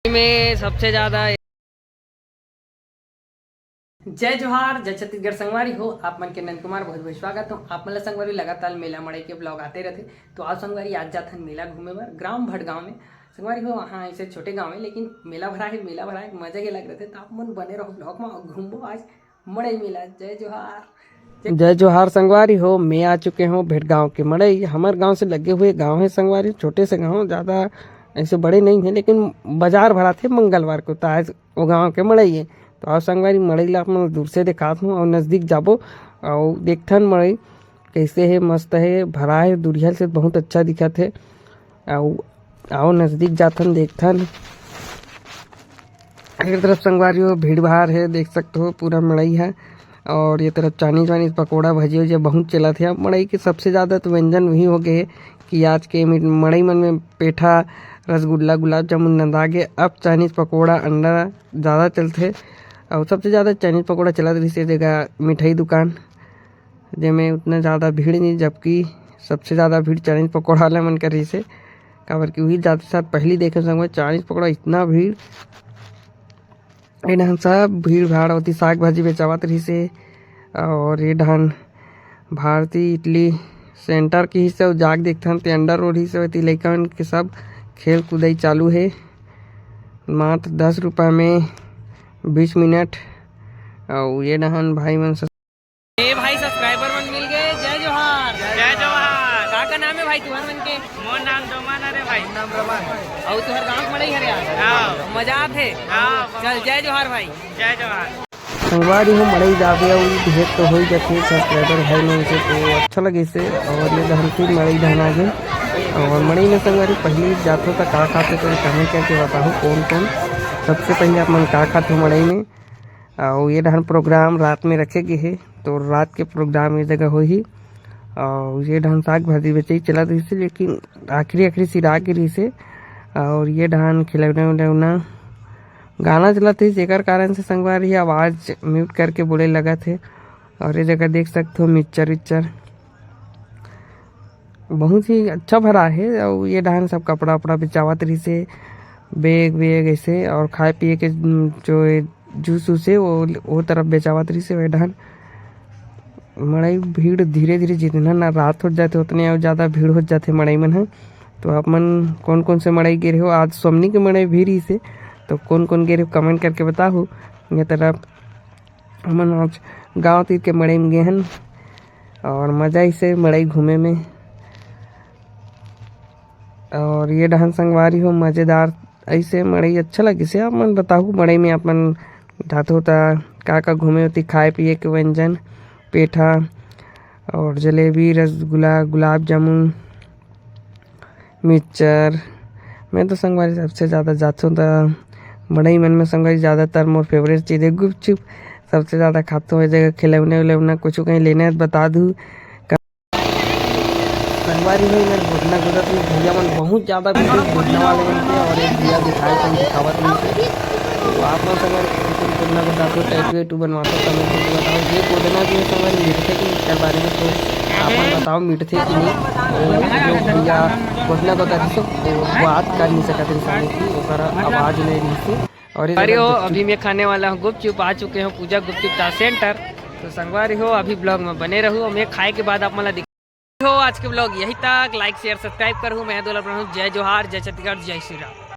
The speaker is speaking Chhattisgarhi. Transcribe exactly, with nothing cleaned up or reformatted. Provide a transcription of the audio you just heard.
में सबसे ज्यादा। जय जोहार, जय छत्तीसगढ़ संगवारी हो। आप मन के नंद कुमार बहुत बहुत स्वागत हो। आप मन ला संगवारी लगातार मेला मड़ई के ब्लॉग आते रहते। तो आप संगवारी आज जाथन मेला घूमे बर ग्राम भटगांव में। संगवारी हो, वहाँ ऐसे छोटे गांव है, लेकिन मेला भरा है, मेला भरा है, मजा के लग रहे थे। तो आप मन बने रहो ब्लॉग में, घूमबो आज मड़ई मेला। जय जोहार। जय जोहार संगवारी हो, मैं आ चुके हूँ भेड़गांव के मड़ई। हमर गांव से लगे हुए गांव है संगवारी, छोटे से गांव, ज़्यादा ऐसे बड़े नहीं है, लेकिन बाजार भरा थे मंगलवार को, तो आज वो गांव के मड़ई है। तो आओ संगवारी, मड़ई ला अपन दूर से दिखात हूँ और नज़दीक जाबो और देखथन मड़ई कैसे है, मस्त है, भरा है, दूरिया से बहुत अच्छा दिखत है। आओ, आओ नज़दीक जाथन, देखथन। एक तरफ संगवारी हो, भीड़ भाड़ है, देख सकते हो पूरा मड़ई है। और ये तरफ चाइनीज वाइनीज, पकौड़ा, भजिया उजिया बहुत चलत है। अब मड़ई के सबसे ज़्यादा तो व्यंजन वही हो गए है कि आज के मि-, मड़ई मन में पेठा, रसगुल्ला, गुलाब जामुन नंदा गे। अब चाइनीज पकौड़ा, अंडा ज़्यादा चलथे। और सबसे ज़्यादा चाइनीज पकौड़ा चलत रहिसे जगह मिठाई दुकान, जेमे उतना ज़्यादा भीड़ नहीं, जबकि सबसे ज़्यादा भीड़ चाइनीज पकौड़ा वाले मन कर रहिसे, काबर कि वही जाते साथ पहली देखे संग में चाइनीज पकौड़ा इतना भीड़। ये डहन सब भीड़ भाड़ होती, साग भाजी बेचावत रहिसे। और ये डहन भारती इडली सेंटर के हिस्से अउ जाके देखथन ते अंडर रोड हिस्से होती, लइका मन के सब खेल कूदई चालू है। मात्र दस रुपया में बीस मिनट। और ये डहन भाई मन से ए भाई, सब्सक्राइबर मन मिल गए। जय जोहार। जय जोहार। का का नाम है भाई तुहर मन के? मोर नाम डोमन हरे भाई। नाम रमन। और तुहर गांव के मड़ई हरे यार? हाँ। मजा आत है? हाँ, चल, बहुत। जय जोहार भाई। जय जोहार। संगवारी हो, मड़ई जाबे अउ भेंट तो हो ही जाथे सब्सक्राइबर भाई मन से, तो अच्छा लगे से। और ये डहन फिर मड़ई डहन आ गए। और मड़ई में संगवारी पहली जाथो तो का खाते, तो कमेंट करके बताओ कौन कौन सबसे पहले आप मन का खाते हो मड़ई में। अउ ये डहन प्रोग्राम रात में रखे गे हे, तो रात के प्रोग्राम ये जगह होही। अउ ये डहन साग भाजी बेचई चलत रहिसे, लेकिन आखिरी आखिरी सिरा के रहिसे। अउ ये डहन खिलौना उलौना गाना चलत रहिसे, जेकर कारण से संगवारी आवाज़ म्यूट करके बोले लगत हे। अउ ये जगह देख सकत हो मिक्सचर विक्सचर बहुत ही अच्छा भरा हे। अउ ये डहन सब कपड़ा उपड़ा बेचावत रहिसे, बैग वैग ऐसे, और खाए पिए के, उम, जो ये जूस वूस हे वो, वो तरफ बेचावत रहिसे। वही डहन मड़ई भीड़ धीरे धीरे जितना ना रात हो जाथे उतने और ज़्यादा भीड़ हो जाथे मड़ई मन ह। तो आप मन कौन कौन से मड़ई गे रहे हो? आज सोमनी के मड़ई भी रहिसे, तो कौन कौन गे रहे हो कमेंट करके बताओ। ये तरफ हमन आज गांव तीर के मड़ई में गे हन और मजा आइसे मड़ई घूमे में। और ये डहन संगवारी हो मजेदार ऐसे मड़ई अच्छा लगिसे। आप मन बताहू मड़ई में आप मन जाथो त का का घूमे होती, खाए पिए के व्यंजन, पेठा और जलेबी, रसगुल्ला, गुलाब जामुन, मिक्सचर। मैं तो संगवारी सबसे ज़्यादा जाथों त मड़ई मन में संगवारी ज़्यादातर मोर फेवरेट चीज़ है गुपचुप। सबसे ज़्यादा खाथों। ये जगह खिलौने उलौना कुछ कहीं लेना है तो बता दू। संगवारी हो, इधर गोदना गोदत में भैया मन बहुत ज़्यादा भीड़ है, गोदना वाले मन के, और एक भैया दिखाए तो दिखावत नहीं थे। तो आप मन संगवारी कोन कोन गोदना गोदाथो, टैटू वैटू बनवाथो, कमेंट करके बताओ। ये गोदना जो है संगवारी मिटथे कि एकर बारे में तो आप मन बताओ, मिटथे कि नहीं? तो जो भैया गोदना गोदाथे से वो बात कर नहीं सकत रहिस, यानी कि ओकर आवाज़ नहीं रहिस। और ये अरे जगह हो, गुपचुप अभी मैं खाने वाला हूँ गुपचुप। आ चुके हो पूजा गुपचुप चाट सेंटर। तो संगवारी हो, अभी ब्लॉग में बने रहू और मैं खाए के बाद आप मन ला हो, आज के ब्लॉग यही तक। लाइक, शेयर, सब्सक्राइब करहू। मैं दुलाल प्रधान। जय जोहार, जय छत्तीसगढ़, जय श्री राम।